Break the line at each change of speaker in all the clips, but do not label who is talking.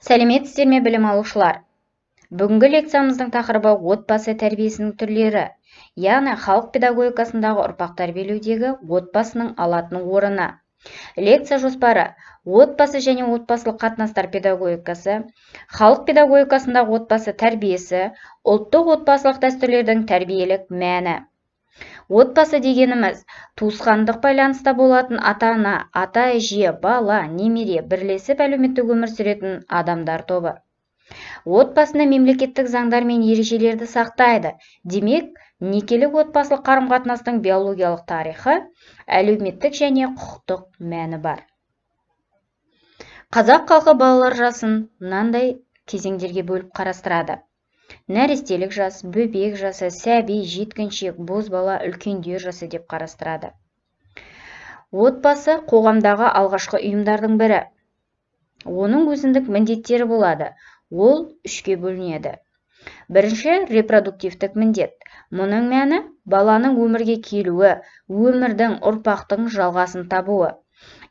Сәлеметсіздер ме, білім алушылар! Бүгінгі лекциямыздың тақырыбы отбасы тәрбиесінің түрлері, яғни халық педагогикасындағы ұрпақ тәрбиелеудегі отбасының алатын орны. Лекция жоспары: отбасы және отбасылық қатынастар педагогикасы, халық педагогикасындағы отбасы тәрбиесі, ұлттық отбасылық дәстүрлердің тәрбиелік мәні. Отбасы дегеніміз туысқандық байланыста болатын ата-ана, ата-әже, бала, немере бірлесіп әлеуметтік өмір сүретін адамдар тобы. Отбасында мемлекеттік заңдар мен ережелерді сақтайды. Демек, некелік отбасылық қарым-қатынастың биологиялық тарихы, әлеуметтік және құқықтық мәні бар. Қазақ халқы балалар жасын мынандай кезеңдерге бөліп қарастырады. Нәрестелік жас, бөбек жасы, сәби, жеткіншек, бозбала, үлкендер жасы деп қарастырады. Отбасы қоғамдағы алғашқы ұйымдардың бірі. Оның өзіндік міндеттері болады. Ол үшке бөлінеді. Бірінші, репродуктивтік міндет. Мұның мәні баланың өмірге келуі, өмірдің, ұрпақтың жалғасын табуы.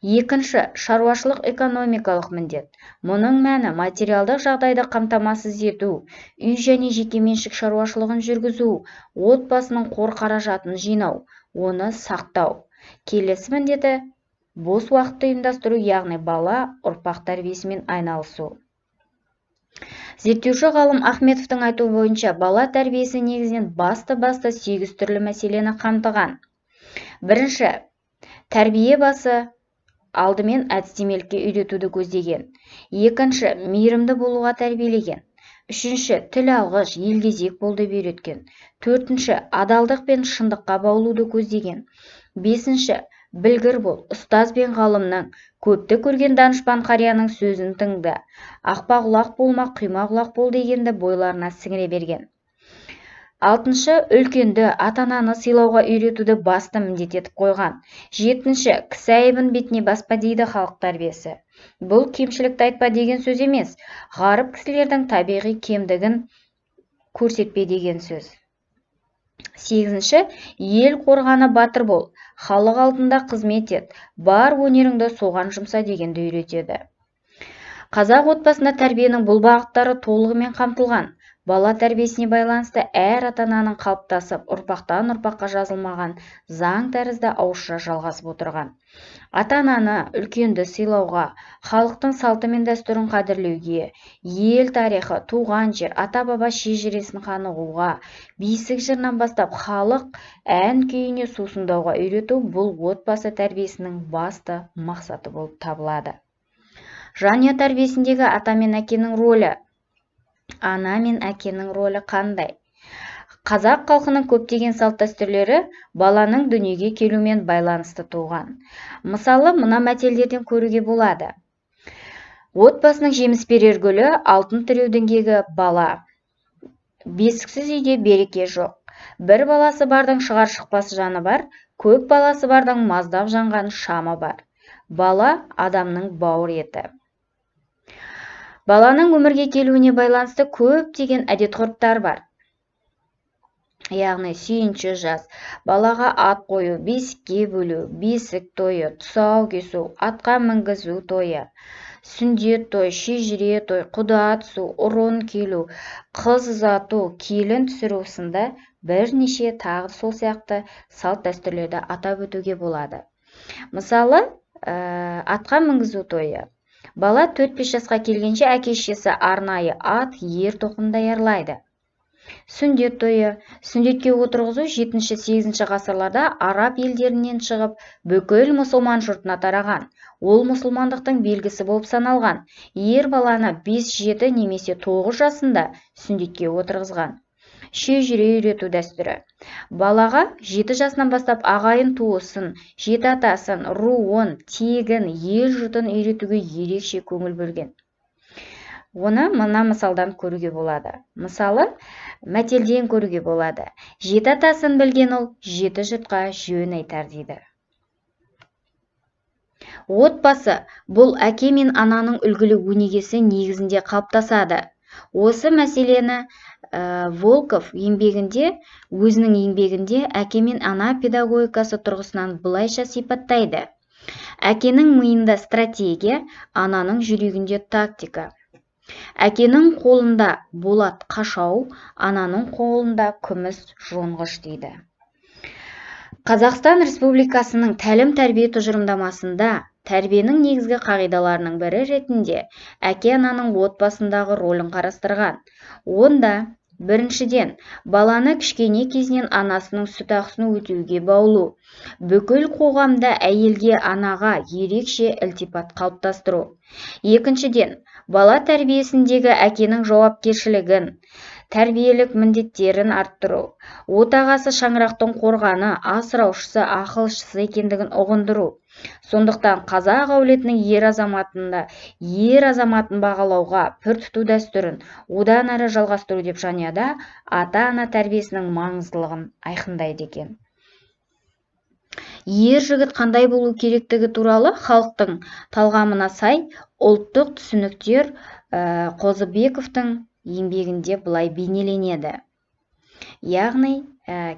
Екінші, шаруашылық экономикалық міндет. Мұның мәні материалдық жағдайды қамтамасыз ету, үй және жекеменшік шаруашылығын жүргізу, отбасының қор қаражатын жинау, оны сақтау. Келесі міндеті бос уақытты ұйымдастыру, яғни бала, ұрпақ тәрбиесімен айналысу. Зерттеуші ғалым Ахметовтің айтуы бойынша, бала тәрбиесі негізінен басты-басты 8 түрлі мәселені қамтыған. Бірінші, тәрбие басы алдымен әдістемелікке үйретуді көздеген. Екінші, мейірімді болуға тәрбиелеген. Үшінші, тіл алғыш, елгезек бол деп үйреткен. Төртінші, адалдық пен шындыққа баулуды көздеген. Бесінші, білгір бол, ұстаз бен ғалымның, көпті көрген данышпан қарияның сөзін тыңда, ақпа құлақ болма, құйма құлақ бол дегенді бойларына сіңіре берген. Алтыншы, үлкенді, ата-ананы сыйлауға үйретуді басты міндет етіп қойған. Жетінші, кісі айыбын бетіне баспа дейді халық тәрбиесі. Бұл кемшілікті айтпа деген сөз емес, ғарып кісілердің табиғи кемдігін көрсетпе деген сөз. Сегізінші, ел қорғаны батыр бол, халық алдында қызмет ет, бар өнеріңді соған жұмса дегенді үйретеді. Қазақ отбасында тәрбиенің бұл бағыттары толығымен қамтылған. Бала тәрбиесіне байланысты әр ата-ананың қалыптасып, ұрпақтан ұрпаққа жазылмаған заң тәрізді ауызша жалғасып отырған. Ата-ананы, үлкенді сыйлауға, халықтың салты мен дәстүрін қадірлеуге, ел тарихы, туған жер, ата-баба шежіресін қанығуға, бесік жырынан бастап халық ән күйіне сусындауға үйрету бұл отбасы тәрбиесінің басты мақсаты болып табылады. Жанұя тәрбиесіндегі ата мен әкенің рөлі. Ана мен әкенің рөлі қандай? Қазақ халқының көптеген салт-дәстүрлері баланың дүниеге келумен байланысты туған. Мысалы, мына мәтелдерден көруге болады. Отбасының жеміс берер гүлі, алтын тіреу діңгегі бала. Бесіксіз үйде береке жоқ. Бір баласы бардың шығар шықпас жаны бар, көп баласы бардың маздап жанған шамы бар. Бала адамның бауыр еті. Баланың өмірге келуіне байланысты көптеген әдет-ғұрыптар бар. Яғни сүйінші жас, балаға ат қою, бесікке бөлу, бесік тойы, тұсау кесу, атқа мінгізу тойы, сүндет той, шежіре той, құда түсу, ұрын келу, қыз ұзату, келін түсіру сынды бірнеше тағы сол сияқты салт-дәстүрлерді атап өтуге болады. Мысалы, атқа мінгізу тойы. Бала 4-5 жасқа келгенше әке-шешесі арнайы ат, ер тоқым даярлайды. Сүндет тойы. Сүндетке отырғызу 7-8 ғасырларда араб елдерінен шығып, бүкіл мұсылман жұртына тараған. Ол мұсылмандықтың белгісі болып саналған. Ер баланы 5-7 немесе 9 жасында сүндетке отырғызған. Шежіре үйрету дәстүрі. Балаға 7 жасынан бастап ағайын туысын, жеті атасын, руын, тегін, ел жұртын үйретуге ерекше көңіл бөлген. Оны мына мысалдан көруге болады. Мысалы, мәтелден көруге болады. Жеті атасын білген ол жеті жұртқа жөн айтар дейді. Отбасы бұл әке мен ананың үлгілі өнегесі негізінде қалыптасады. Осы мәселені Волков еңбегінде, өзінің еңбегінде әке мен ана педагогикасы тұрғысынан былайша сипаттайды. Әкенің миында стратегия, ананың жүрегінде тактика. Әкенің қолында болат қашау, ананың қолында күміс жонғыш дейді. Қазақстан Республикасының тәлім-тәрбие тұжырымдамасында тәрбиенің негізгі қағидаларының бірі ретінде әке-ананың отбасындағы рөлін қарастырған. Онда біріншіден, баланы кішкене кезінен анасының сүт ақысын өтеуге баулу, бүкіл қоғамда әйелге, анаға ерекше ілтипат қалыптастыру. Екіншіден, бала тәрбиесіндегі әкенің жауапкершілігін, тәрбиелік міндеттерін арттыру, отағасы шаңырақтың қорғаны, асыраушысы, ақылшысы екендігін ұғындыру. Сондықтан қазақ әулетінің ер азаматын бағалауға пір тұту дәстүрін одан әрі жалғастыру деп жанұяда ата-ана тәрбиесінің маңыздылығын айқындайды екен. Ер жігіт қандай болу керектігі туралы халықтың талғамына сай ұлттық түсініктер Қозыбековтің еңбегінде былай бейнеленеді. Яғни,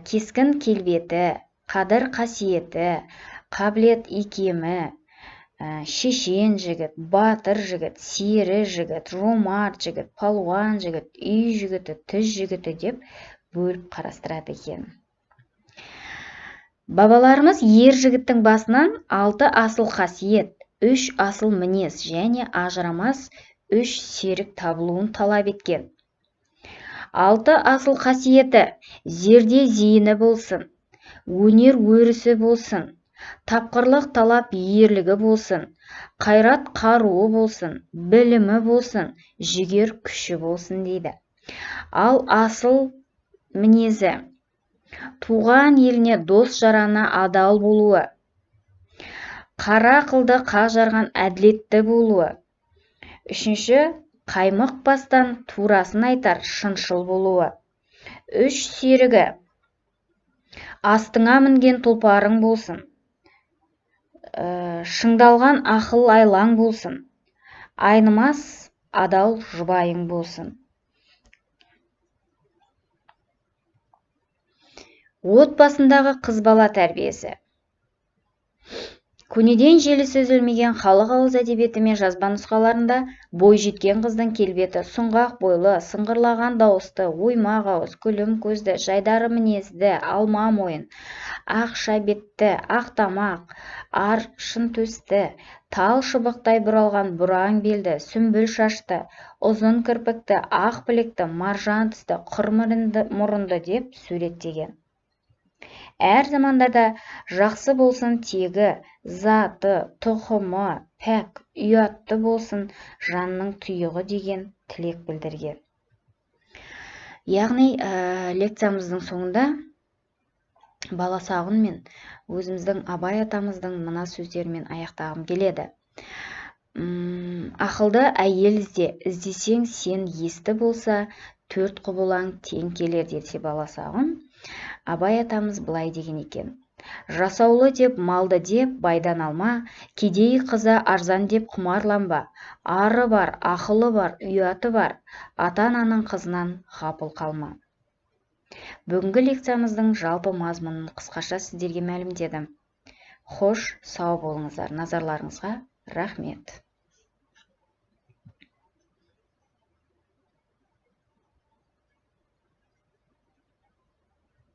кескін келбеті, қадір қасиеті, қабілет икемі, шешен жігіт, батыр жігіт, сері жігіт, жомарт жігіт, палуан жігіт, үй жігіті, түз жігіті деп бөліп қарастырады екен. Бабаларымыз ер жігіттің басынан 6 асыл қасиет, 3 асыл мінез және ажырамас 3 серік табылуын талап еткен. 6 асыл қасиеті: зерде зейіні болсын, өнер өрісі болсын, тапқырлық талап ерлігі болсын, қайрат қаруы болсын, білімі болсын, жігер күші болсын дейді. Ал асыл мінезі: туған еліне, дос жарана адал болуы, қара қылды қақ жарған әділетті болуы. Үшінші, қаймықпастан турасын айтар шыншыл болуы. 3 серігі: астыңа мінген тұлпарың болсын, шыңдалған ақыл айлаң болсын, айнымас адал жұбайың болсын. Отбасындағы қыз бала тәрбиесі. Көнеден желісі үзілмеген халық ауыз әдебиеті мен жазба нұсқаларында бой жеткен қыздың келбеті сұңғақ бойлы, сыңғырлаған дауысты, оймақ ауыз, күлім көзді, жайдары мінезді, алма мойын, ақша бетті, ақ тамақ, аршын төсті, тал шыбықтай бұралған бұраң белді, сүмбіл шашты, ұзын кірпікті, ақ білекті, маржан тісті, құр мұрынды деп суреттеген. Әр замандарда жақсы болсын тегі, заты, тұқымы, пәк, ұятты болсын жанның тұйығы деген тілек білдірген. Яғни, лекциямыздың соңында Баласағұн мен өзіміздің Абай атамыздың мына сөздерімен аяқтағым келеді. Ақылды әйел ізде, іздесең сен есті болса, төрт құбылаң тең келер десе Баласағұн. Абай атамыз былай деген екен: Жасаулы деп, малды деп байдан алма, кедей қызы арзан деп құмарланба, ары бар, ақылы бар, ұяты бар, ата-ананың қызынан ғапыл қалма. Бүгінгі лекциямыздың жалпы мазмұнын қысқаша сіздерге мәлімдедім. Хош, сау болыңыздар. Назарларыңызға рахмет.